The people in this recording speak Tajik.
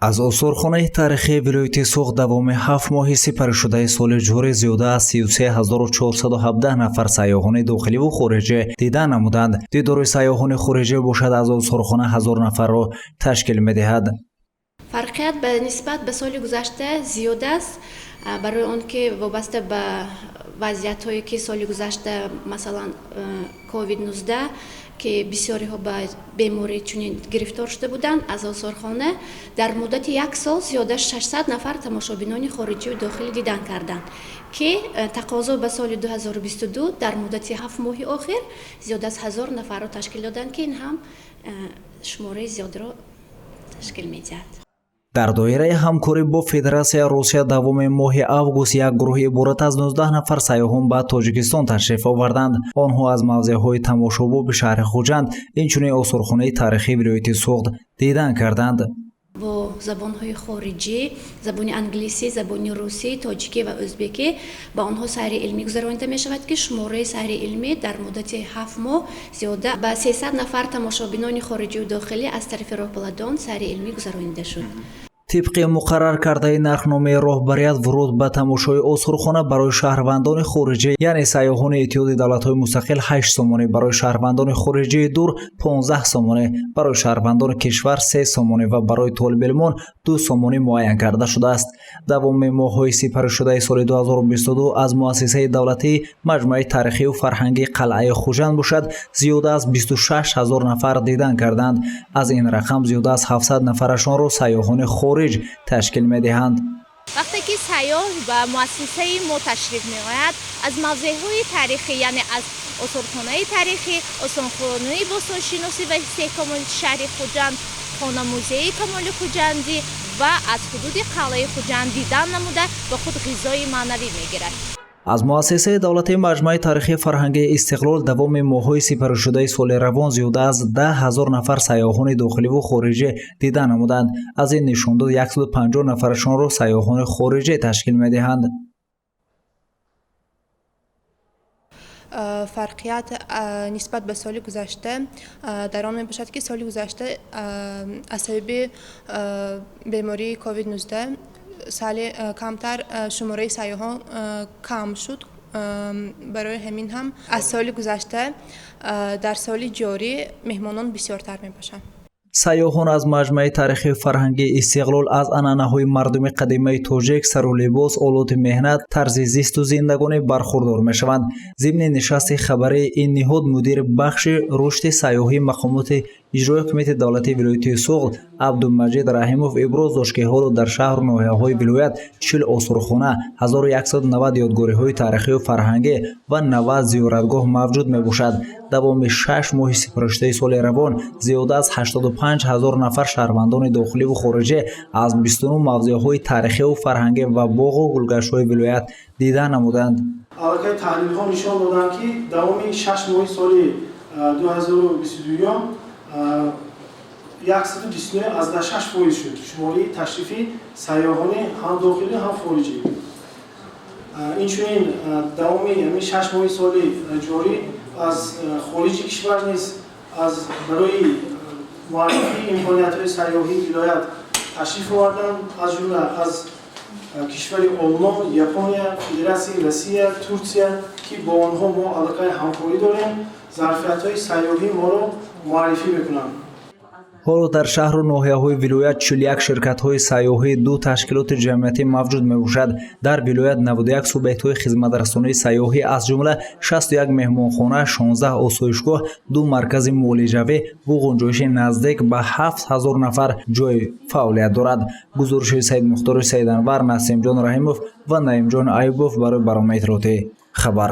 Аз осорхонаи таърихии вилояти Суғд давоми 7 моҳи сипаришудаи соли ҷорӣ зиёда аз 33 417 нафар сайёҳони дохиливу хориҷӣ дида намуданд. Дидори сайёҳони хориҷӣ бошад, аз осорхона 1000 нафарро ташкил медиҳад. Фарқият ба нисбат ба соли гузашта зиёд аст, барои он ки вобаста ба вазъиятҳое, ки соли гузашта, масалан, COVID-19, ки бисёриҳо ба бемории чунин гирифтор шуда буданд, аз осорхона дар муддати як сол зиёда 600 нафар тамошобинони хориҷию дохилӣ дидан карданд, ки тақозо ба соли 2022 дар муддати 7 моҳи охир зиёда аз 1000 нафарро ташкил доданд, ки ин ҳам шумораи зиёдро ташкил медиҳад. Дар доираи ҳамкорӣ бо Федератсияи Русия давоми моҳи август як гурӯҳ иборат аз 19 нафар сайёҳон ба Тоҷикистон ташриф оварданд. Онҳо аз мавзеъҳои тамошобоби шаҳри Хуҷанд, инчунин осорхонаи таърихии вилояти Суғд дидан карданд. Бо забонҳои хориҷӣ: забони англисӣ, забони русӣ, тоҷикӣ ва ӯзбекӣ ба онҳо сайри илмӣ гузаронида мешавад, ки шумораи сайри илмӣ дар муддати 7 моҳ зиёда ба 300 нафар тамошобинони хориҷию дохилӣ аз тарафи роҳбаладон сайри илмӣ гузаронида шуд. Тибқи муқаррар кардаи нархномаи роҳбарият, вуруд ба тамошои осорхона барои шаҳрвандони хориҷӣ, яъне сайёҳони Иттиҳоди Давлатҳои Мустақил, 8 сомонӣ, барои шаҳрвандони хориҷии дур 15 сомонӣ, барои шаҳрвандони кишвар 3 сомонӣ ва барои толибилмон 2 сомонӣ муайян карда шудааст. Давоми моҳҳои сипаришудаи соли 2022 аз муассисаи давлатии маҷмӯаи таърихию фарҳангии қалъаи Хуҷанд бошад, зиёда аз 26 ҳазор нафар дидан карданд. Аз ин рақам зиёда аз 700 нафарашонро сайёҳони хориҷ ташкил медиҳанд. Вақте ки сайёҳ ба муассисаи мо ташриф меояд, аз мавзеъҳои таърихӣ, яъне аз осорхонаи таърихӣ, осорхонаи бостоншиносӣ ва истеҳкомоти шаҳри Хуҷанд, хона-музеи Камоли Хуҷандӣ ва аз ҳудуди қалъаи Хуҷанд дидан намуда, ба худ ғизои маънавӣ мегирад. Аз муассисаи давлатии маҷмӯаи таърихии фарҳангии Истиқлол давоми моҳҳои сипаришудаи соли равон зиёда аз 10 000 нафар сайёҳони дохиливу хориҷӣ дида намуданд. Аз ин нишондод 150 нафарашонро сайёҳони хориҷӣ ташкил медиҳанд. Фарқият нисбат ба соли гузашта дар он мебошад, ки соли гузашта аз сабаби бемории COVID-19 соли камтар шумораи сайёҳон кам шуд. Барои ҳамин ҳам аз соли гузашта дар соли ҷорӣ меҳмонон бисёртар мебошанд. Сайёҳон аз маҷмӯаи таърихию фарҳангии Истиқлол аз анъанаҳои мардуми қадимаи тоҷик, сару либос, олоти меҳнат, тарзи зисту зиндагонӣ бархурдор мешаванд. Зимни нишасти хабарии ин ниҳод мудири бахши рушди сайёҳии мақомоти иҷроии ҳукумати давлатии вилояти Суғд Абдумаҷид Раҳимов иброз дошт, ки ҳоло дар шаҳру ноҳияҳои вилоят 40 осорхона, 1190 ёдгориҳои таърихию фарҳангӣ ва 90 зиёратгоҳ мавҷуд мебошад. Давоми 6 моҳи сипаришудаи соли равон зиёда аз 85 ҳазор нафар шаҳрвандони дохиливу хориҷӣ аз 29 мавзеъҳои таърихиву фарҳангӣ ва боғу гулгаштҳои вилоят дида намуданд. Аллакай таҳлилҳо нишон доданд, ки давоми 6 моҳи соли 2022 129,6% шуд шумораи ташрифи сайёҳони ҳам дохилӣ, ҳам хориҷӣ. Инчунин давоми ҳамин 6 моҳи соли ҷорӣ аз хориҷи кишвар низ аз барои муаррифии имкониятҳои сайёҳии вилоят ташриф оварданд, аз ҷумла аз кишвари Олмон, Япония, Федератсияи Россия, Турсия, ки бо онҳо мо аллакай ҳамкорӣ дорем, зарфиятҳои сайёҳии моро муаррифӣ мекунанд. Ҳоло дар шаҳру ноҳияҳои вилоят 41 ширкатҳои сайёҳӣ, ду ташкилоти ҷамъиятӣ мавҷуд мебошад. Дар вилоят 91 субъектҳои хизматрасонии сайёҳӣ, аз ҷумла 61 меҳмонхона, 16 осоишгоҳ, ду маркази муолиҷавӣ бо ғунҷоиши наздик ба 7000 нафар ҷой фаъолият дорад. Гузориши Саидмухтори Саиданвар, Насимҷон Раҳимов ва Наимҷон Аюбов барои барномаи иттилоотӣ «Хабар».